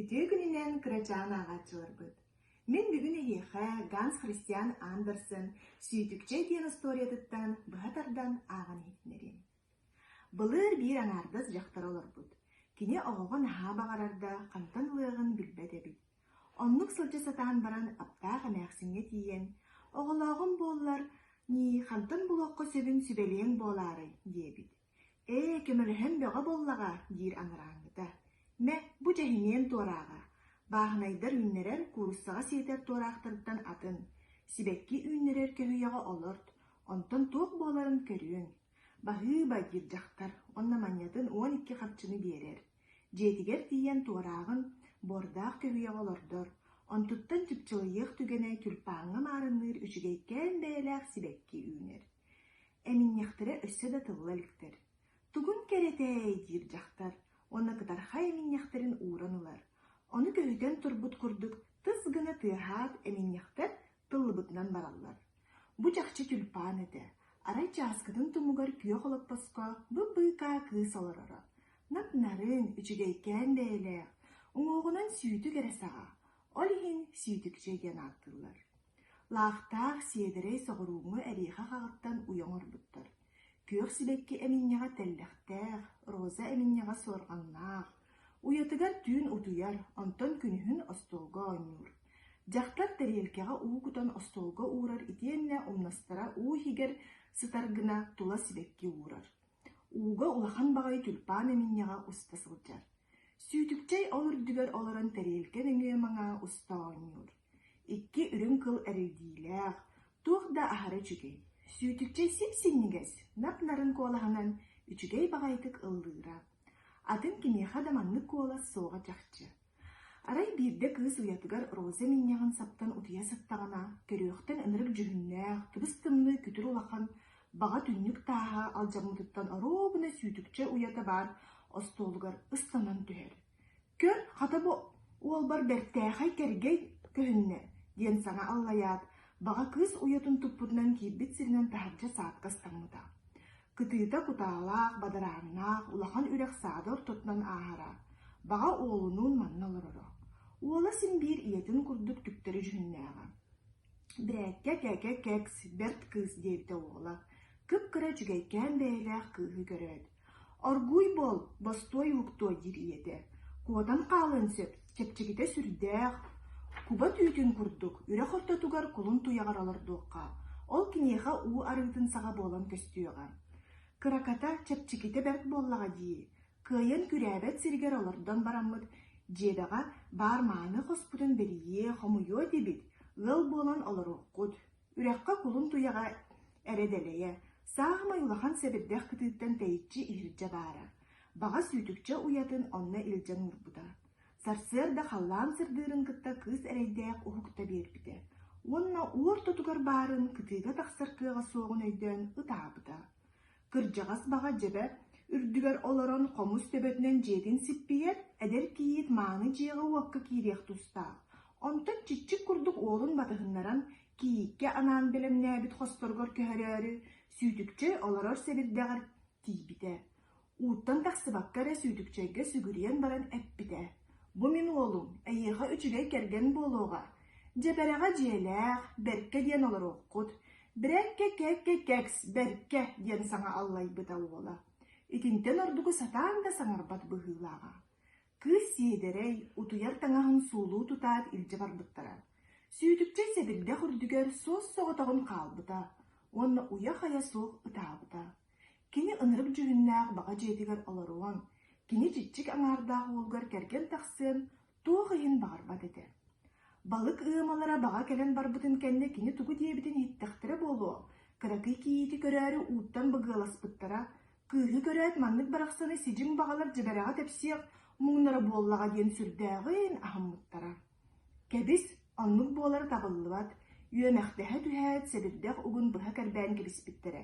Үтүө күнүнэн кырачаан ааҕааччыларбыт! Мин бүгүн эһиэхэ Ганс Христиан Андерсен «Сүүтүкчэй» диэн остуоруйатыттан быһа тардан ааҕан иһитинэриэм. Былыр биир аҥаардас дьахтар олорбут. Кини оҕоҕо наһаа баҕарар да, хантан ылыаҕын билбэт эбит. Оннук сылдьа сатаан баран аптаах эмээхсиҥҥэ тиийэн, «Оҕолооҕум буоллар, ньии, хантан булуохха сөбүн сүбэлиэҥ буолаарай?» диэбит. «Ээ, көмөлөһөн бөҕө буоллаҕа» диир анарааҥҥыта. «Мэ, бу дьэһимиэн туорааҕа. Бааһынайдар үүннэрэр, кууруссаҕа сиэтэр туораахтарыттан атын. Сибэкки үүннэрэр көһүйэҕэ олорт, онтон туох буоларын көрүөҥ». Баһыыба диир дьахтар уонна манньатын 12 харчыны биэрэр. Дьиэтигэр тиийэн туорааҕын буордаах көһүйэҕэ олордор, онтуттан чыпчылыйыах түгэнэ тюльпаҥҥа маарынныыр үчүгэйкээн бэйэлээх сибэкки үүнэр. Эминньэхтэрэ өссө да тылла иликтэр. «Тугун кэрэтэй?» диир дьахтар уонна кытархай эминньэхтэрин ууран ылар. Ону көһүтэн турбут курдук тыс гына тыаһаат эминньэхтэр тыллыбытынан бараллар. Бу чахчы тюльпан этэ. Арай чааскытын тумугар күөх олоппоско бып-быыкаа кыыс олороро. Нап-нарын, үчүгэйкээн бэйэлээх, уҥуоҕунан сүүтүк эрэ саҕа, ол иһин сүүтүкчэ диэн ааттыыллар. Лаахтаах, сиэдэрэй соҕурууҥҥу эриэхэ хаҕыттан уйа оҥорбуттар. Күөх сибэкки эминньэҕэ тэллэхтээх, роза эминньэҕэ суорҕаннаах. Уйатыгар түүн утуйар, онтон күнүһүн остуолга оонньуур. Дьахтар тэриэлкэҕэ уу кутан остуолга уурар итиэннэ умнастара уу иһигэр сытар гына тула сибэкки уурар. Ууга улахан баҕайы тюльпан эминньэҕэ уста сылдьар. Сүүтүкчэй ол үрдүгэр олорон тэриэлкэ нөҥүө-маҥаа уста оонньуур. Икки үрүҥ кыл эрилдиилээх, туох да аһара үчүгэй. Сүүтүкчэй сип-синньигэс, нап-нарын куолаһынан үчүгэй баҕайытык ыллыыра. Атын кимиэхэ да маннык куолас суоҕа чахчы. Арай биирдэ кыыс уйатыгар роза минньэҕин саптан утуйа сыттаҕына, көрүөхтэн ынырык дьүһүннээх, тыбыс-тымныы күтүр улахан баҕа түннүк тааһа алдьаммытыттан оруобуна сүүтүкчэ уйата баар остуолугар ыстанан түһэр. «Көр, хата бу уолбар бэртээхэй кэргэй көһүннэ» диэн саҥа аллайаат, баҕа кыыс уйатын туппутунан киирбит сиринэн таһырдьа саадка ыстаммыта. Кытыыта кутаалаах, бадарааннаах, улахан үрэх саада ортотунан ааһара. Баҕа уолунуун манна олороро. Уола син биир ийэтин курдук түктэри дьүһүннээҕэ. «Бирээккэ кэкэ кэкс, бэрт кыыс» диэбитэ уола, кып-кыра үчүгэйкээн бэйэлээх кыыһы көрөөт. «Оргууй буол, бостуой уһуктуо» диир ийэтэ. Куотан хаалыан сөп, чэпчэкитэ сүрдээх, куба түүтүн курдук, үрэх ортотугар кулун туйаҕар олордуохха, ол киниэхэ уу арыытын саҕа буолан көстүөҕэ. Кыраката, чэпчэкитэ бэрт буоллаҕа дии, кыайан күрээбэт сиригэр олордон бараммыт, дьиэбэҕэ баар мааны хоспутун бэрийиэ, хомуйуо этибит, ыал буолан олоруоххут. Үрэххэ кулун туйаҕа эрэ дэлэйэ, саамай улахан сэбирдэх кытыыттан тэйиччи иһирдьэ баара. Баҕа сүүтүкчэ уйатын онно илдьэн уурбута. Сарсыарда халлаан сырдыырын кытта кыыс эрэйдээх уһукта биэрбитэ уонна уу ортотугар баарын кытыыга тахсар кыаҕа суоҕун өйдөөн ытаабыта. Кырдьаҕас баҕа дьэбэ үрдүгэр олорон хомус төбөтүнэн дьиэтин сиппийэр, эдэр кийиит мааны дьиэҕэ-уокка киириэх тустаах. Онтон чиччик курдук уолун батыһыннаран, кийииккэ анаан бэлэмнээбит хосторугар көһөрөөрү, сүүтүкчэ олорор сэбирдэҕэр тиийбитэ. Ууттан тахсыбакка эрэ сүүтүкчэйгэ сүгүрүйэн баран эппитэ: «Бу мин уолум, эйиэхэ үчүгэй кэргэн буолуоҕа. Дьэбэрэҕэ дьиэлээх, бэркэ диэн олоруоххут. Брэккэ-кэккэ-кэкс, бэркэ!» диэн саҥа аллайбыта уола. Итинтэн ордугу сатаан да саҥарбат быһыылааҕа. Кыыс сиэдэрэй, утуйар таҥаһын суулуу тутаат илдьэ барбыттара. Сүүтүкчэй сэбирдэх үрдүгэр суос-соҕотоҕун хаалбыта уонна уйа-хайа суох ытаабыта. Кини ынырык дьүһүннээх баҕа дьиэтигэр олоруон, кини чиччик аҥаардаах уолугар кэргэн тахсыан туох иһин баҕарбат этэ. Балык ыамалара баҕа кэлэн барбытын кэннэ кини тугу диэбитин иһиттэхтэрэ буолуо, кыракый кийиити көрөөрү ууттан быгыаласпыттара, кыыһы көрөөт маннык барахсаны сидьиҥ баҕалар дьэбэрэҕэ тэпсиэх муҥнара буоллаҕа диэн сүрдээҕин аһыммыттара. Кэбис, оннук буолара табыллыбат, үөмэхтэһэ түһээт сэбирдэх угун быһа кэрбээн кэбиспиттэрэ.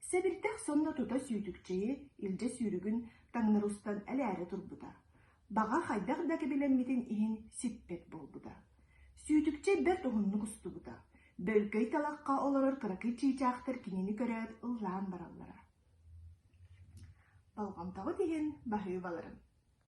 Сэбирдэх сонно тута сүүтүкчэйи илдьэ сүүрүгүн таҥнары устан элээрэ турбута. Баҕа хайдах да кэбилэммитин иһин сиппэт буолбута. Сүүтүкчэй бэрт уһуннук устубута. Бөлкөй талахха олорор кыракый чыычаахтар кинини көрөөт ыллаан бараллара. Болҕомтоҕут иһин баһыыбаларын.